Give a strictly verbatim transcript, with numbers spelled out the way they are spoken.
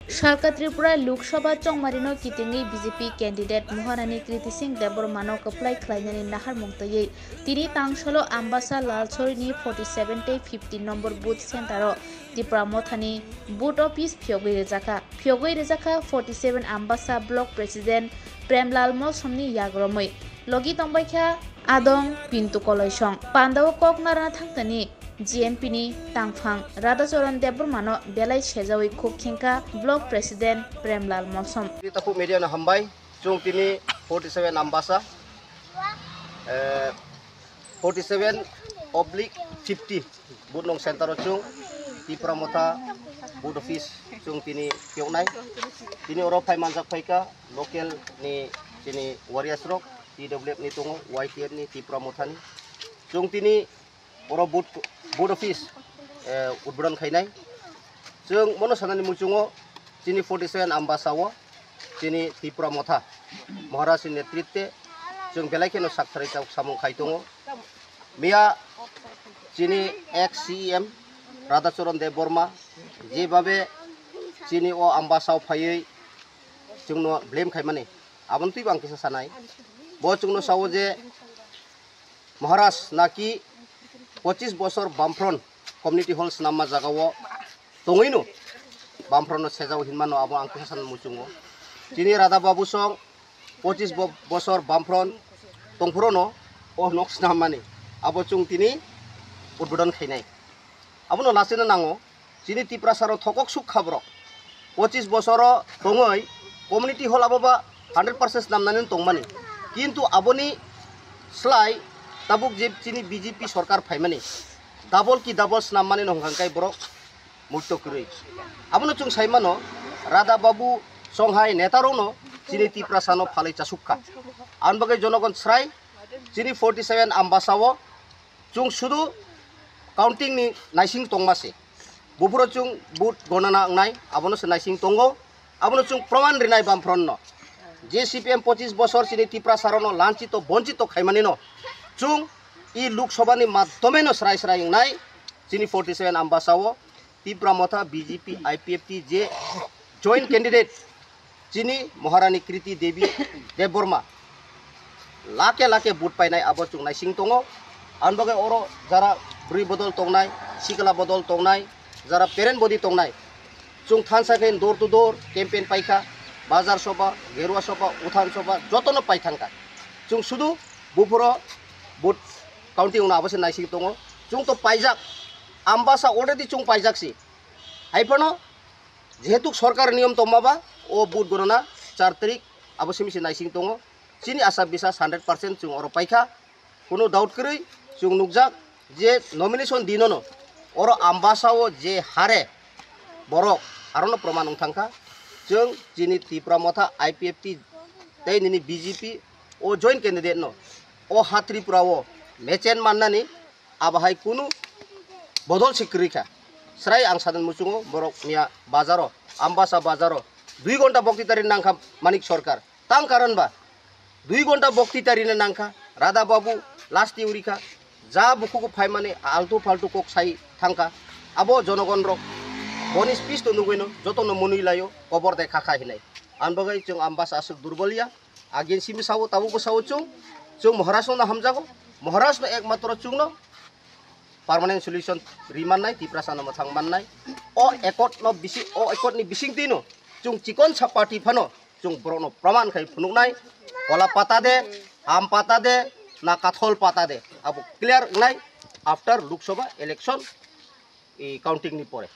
Salka Tripura Lok Sabha chongmarino kitingwi B J P candidate Maharani Kriti Singh Debbarmano kwplai khlainani naharmung twiwi tini tangsalo Ambasa Lalsorini forty seven tei fifty number booth center-o Tipra Mothani booth office phiyogwi rwjakha. Phiyogwi rwjakha forty seven Ambasa Block President Premlal Molsomni yagromwi. Logi tongbaikha Adong Pintu Koloisong. Pandao kok narwna thangtani G M P ni tangphang Radhacharan Debbarmano belai sejawi khuk khengkha Block President Premlal Molsom. Tapu media no hambai, chwng tini forty seven Ambasa, eh, forty seven oblique fifty booth nong center o chwng Tipra Motha booth office chwng tini phiyoknai. Tini oro phai manjak phaikha local ni chini warriors rok, T W F ni tongo, Y T F ni, Tipra Motha ni. Chwng tini oro booth, booth office, eh, udbodon khainai. Chwng mono sanani muchungo chini forty seven Ambasa o chini Tipra Motha Maharaj ni netritwe chwng belai kheno sakthrai chak samung khai tongo. Miya chini ex C E M Radhacharan Debbarma jebabe chini o Ambasa o phaiwi chwngno blame khaimani, aboni twibo ang kisa sanai. Bo chwngno sao je Maharaj naki pochis bosor Bamfront Community Hall swnamma jagao tongwino Bamfront no sejao hinmano abo ang kisa san muchungo. Chini Radha Babu song pochis bo-, bosor Bamfront tongphuru no o nok swnammani abo chwng tini udbodon khainai. Abono lachina nango. Chini Tiprasa rok thokok suk kha borok. Pochis bosoro tongoi community hall abo ba hundred percent namnani tongmani. Kintu aboni slai tabuk je chini B J P sorkar phaimani double ki double snammani no hwnkha kai borok muitok kwrwi. Abono chwng saimano Radha Babu songhai neta rokno chini Tiprasa no phalwi chasuk kha. Ang bagwi jonogon srai chini forty seven Ambasa o chwng sudu counting ni naising tongma se. Buphuro chwng vote gonana wngnai, abono se naising tongo. Abono chwng proman rinai Bamfront no. Je C P M pochis bosor chini Tiprasa rokno lanchito bonchito khaimani no chwng i Lok Sabha ni madhyome no srai srai wngnai. Chini forty seven Ambasa o Tipra Motha B J P I P F T je joint candidate chini Maharani Kriti Devi Debbarma lake lake vote painai abo chwng naising tongo. Ang bagwi oro jara bwrwi bodol tongnai, sikla bodol tongnai, jara parent body tongnai, chwng thansa khe door to door campaign paikha, bazar soba, gerua soba, uthan soba jotono paithangkha. Chwng sudu buphuro vote counting wngno abo se naising tongo. Chwng to paijak, Ambasa already chwng paijak si. Haiphano jehetu sorkar niyom tongma ba o vote gorana char tarik abo simi se naising tongo. Chini asha bisas hundred percent chwng oro paikha. Kuno doubt kwrwi chwng nukjak je nomination dinono oro Ambasa o je hare borok arono proman wng thangkha. Chwng chini Tipra Motha I P F T tei nini B J P o joint candidate no o ha Tripura o mechen mannani abo hai kunu bodol se kwrwi kha. Srai ang sadan muchungo borok miya bazaro, Ambasa bazaro dui gonta bokti tari nangkha Manik Sarkar. Tang karon ba dui gonta bokti tari na nangkha, Radha Babu last uri kha, ja bukhugo phaimani altu faltu kok sai thangkha. Abo jonogon rok boni speech to nugwino jotono munui laio, kobor de kha kha hinai. Ang bagwi chwng Ambasa aswk durbolia. Again simi sao, tabuk bo sao chwng, chwng Maharaj no hamjago, Maharaj no ekmatro chwngno permanent solution ri mannai, Tiprasa no mwthang mannai. O accord no bisi, o accord ni bising twi no chwng chikon sa party phano chwng borok no praman khai phunuknai, kola pata de, ham pata de, na kathol pata de, abo clear wngnai after Lok Sabha election, i counting ni pore.